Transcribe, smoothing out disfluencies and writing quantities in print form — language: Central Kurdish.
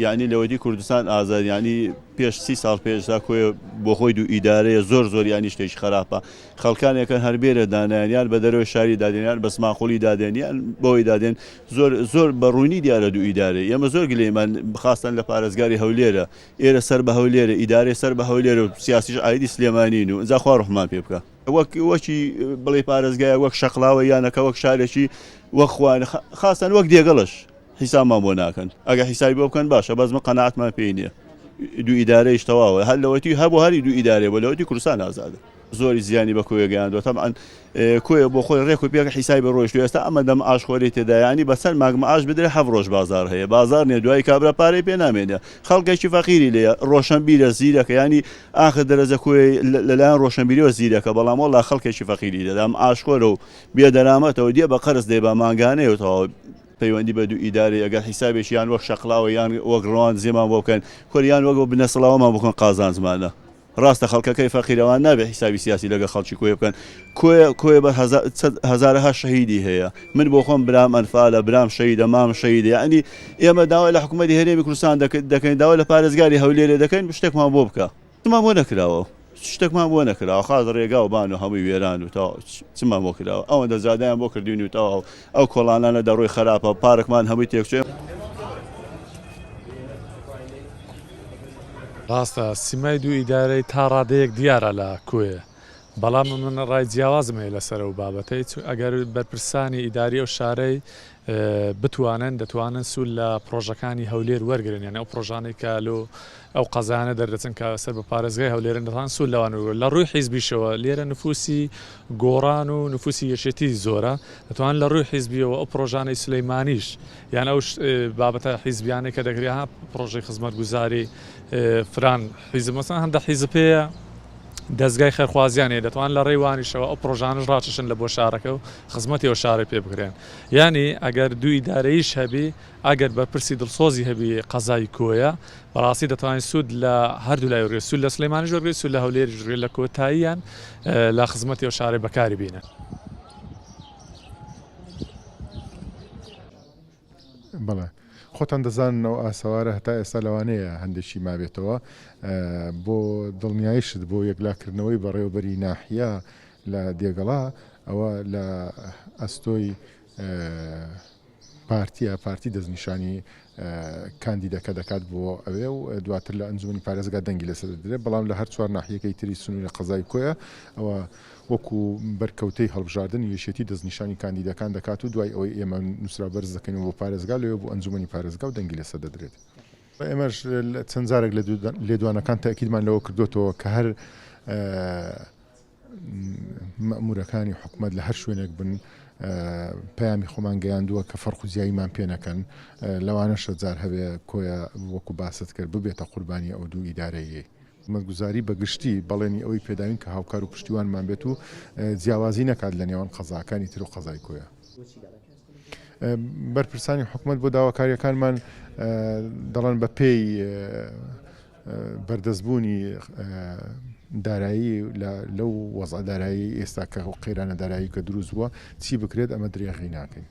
یانی لەوەتی کوردستان ئازاد یانی پێش سی ساڵ پێش تا کۆیە بۆ خۆی دوو ئیدارەیە زۆر زۆر یانی شتێکی خراپە خەڵکانێکن هەر بێرە دانایان یان بە دەرەوەی شاری دادێن یان بە سماقولی دادێن یان بەوەی دادێن زۆر زۆر بە ڕوونی دیارە دوو ئیدارە ئێمە زۆر گلەیمان خاستان لە پارێزگاری هەولێرە ئێرە سەر بە هەولێرە ئیدارەی سەر بە هەولێرە و سیاسیش ئایدی سلێمانین و ئینجا خوا ڕوحمان پێ بکا. وەک وەکی بڵێی پارێزگایە وەک شەقڵاوە یانەکە وەک شارێکی وەک خوان خاستان وەک دێگەڵش حیسابمان بۆ ناکەن ئەگە حیسابی بۆ بکەن باشە بەس من قەناعەتمان پێی نییە دوو ئیدارەیش تەواوە هەر لەوەتی هەبوو هەری دوو ئیدارەیە بۆ لەوەتی کوردستان ئازادە زۆری زیانی بە کۆیە گەیاندووە تەبعەن کۆیە بۆ خۆی ڕێک و پێک حیسابی ڕۆیشتووە ئێستا ئەمە دەم ئاش خۆری تێدا یانی بە چەند مانگ معاش بدرێ هەفت ڕۆژ بازار هەیە بازار نییە دوایی کابرا پارەی پێ نامێنێ خەڵکێکی فەقیری لێیە ڕۆشەنبیرە زیرەکە یانی ئاخر دەرەجە کۆیە لەلایەن ڕۆشەنبیریەوە زیرەکە بەڵام وەڵا خەڵکێکی فەقیری لێدا معاشخۆرە و بێ دەرامەتەوە دێ بە قەرز دەیبا مانگانەیە و تەواو پەیوەندی بە دوو ئیدارەی ئەگەر حیسابێکی یان وەک شەقڵاوە یان وەک ڕەواندزێمان بۆ بکەن کورە یان وەک بنەسڵاوەمان بکەن قازانجمانە ڕاستە خەڵکەکەی فەقیرە وان نابێ حیسابی سیاسی لەگەڵ خەڵکی کۆیە بکەن کۆیە کۆیە بە هەزار چەند هەزارەها شەهیدی هەیە من بۆ خۆم برام ئەنفالە برام شەهیدە مام شەهیدە یعنی ئێمە داوای لە حکوومەتی هەرێمی کوردستان دەکەین داوای لە پارێزگاری هەولێرێ دەکەین شتێکمان بۆ بکە شتمان بۆ نەکراوە شتێکمان بۆ نەکراوە خاز ڕێگا و بان و هەمووی وێران و تەواو چمان بۆ کراوە ئەوەندە جادەیان بۆ کردوین و تەواو ئەو کۆڵانانە دەڕۆی خراپە پارکمان هەمووی تێکچێ. ڕاستە سیمای دوو ئیدارەی تا ڕادەیەک دیارە لە کۆیە، بەڵام من ڕای جیاوازم هەیە لەسەر ئەو بابەتەی، چون ئەگەر بەرپرسانی ئیداری ئەو شارەی بتوانن دەتوانن سوود لە پڕۆژەکانی هەولێر وەرگرن، یانی ئەو پڕۆژانەی کە لۆ ئەو قەزایانە دەردەچن کە سەر بە پارێزگای هەولێرن دەتوانن سوود لەوان وەرگرن. لە ڕووی حیزبیشەوە لێرە نفوسی گۆڕان و نفوسی یەکێتی زۆرە، دەتوانن لە ڕووی حیزبیەوە ئەو پڕۆژانەی سولەیمانیش یان ئەو بابەتە حیزبیانەی کە دەکرێت ها پڕۆژەی خزمەتگوزاری فران حیزب مەسەن هەندە حیزب هەیە دەستگای خێرخوازیان هەیە دەتوان لە ڕێی وانیشەوە ئەو پڕۆژانەش ڕاچشن لە بۆ شارەکە و خزمەتی ئەو شارەی پێ بکرێن یانی ئەگەر دوو ئیدارەیش هەبی ئەگەر بەرپرسی دڵسۆزی هەبی قەزای کۆیە بەڕاستی دەتوانین سوود لە هەردوو لای وەرگری سوود لە سلێمانیش وەرگری سوود لە هەولێریش وەرگری لە کۆتاییان لە خزمەتی ئەو شارەی بەکاری بینن. بەڵێ خۆتان دەزانن ئەو ئاسەوارە هەتا ئێستا لەوانەیە هەندێکی مابێتەوە بۆ دڵنیایشت بۆ یەکلاکردنەوەی بەڕێوەبەری ناحیە لە دێگەڵا ئەوە لە ئەستۆی پارتیە پارتی دەستنیشانی کاندیدەکە دەکات بۆ ئەوێ و دواتر لە ئەنجومەنی پارێزگا دەنگی لەسەر دەدرێت، بەڵام لە هەر چوار ناحیەکەی تری سنووری قەزای کۆیە ئەوە وەکو بەرکەوتەی هەڵبژاردن یەکێتی دەستنیشانی کاندیدەکان دەکات و دوای ئەوەی ئێمە نووسراو بەرز دەکەینەوە بۆ پارێزگا لەوێ بۆ ئەنجومەنی پارێزگا و دەنگی لەسەر دەدرێت. ئێمەش چەند جارێک لە لێدوانەکان تەئکیدمان لەوە کردۆتەوە کە هەر مەئموورەکانی حکومەت لە هەر شوێنێک بن پەیامی خۆمان گەیاندووە کە فەرق و جیاییمان پێ نەکەن، لەوانەشە جار هەبێ کۆیە وەکو باست کرد ببێتە قوربانی ئەو دوو ئیدارەیەی. خزمەتگوزاری بە گشتی بەڵێنی ئەوەی پێداوین کە هاوکار و پشتیوانمان بێت و جیاوازی نەکات لە نێوان قەزاکانی تر و قەزای کۆیە. بەرپرسانی حکومەت بۆ داواکارییەکانمان دەڵێن بە پێی بەردەستبوونی دارایی لەو وەزعە دارایی ئێستا کە قەیرانە دارایی کە دروست بووە چی بکرێت ئەمە درێغی ناکەین.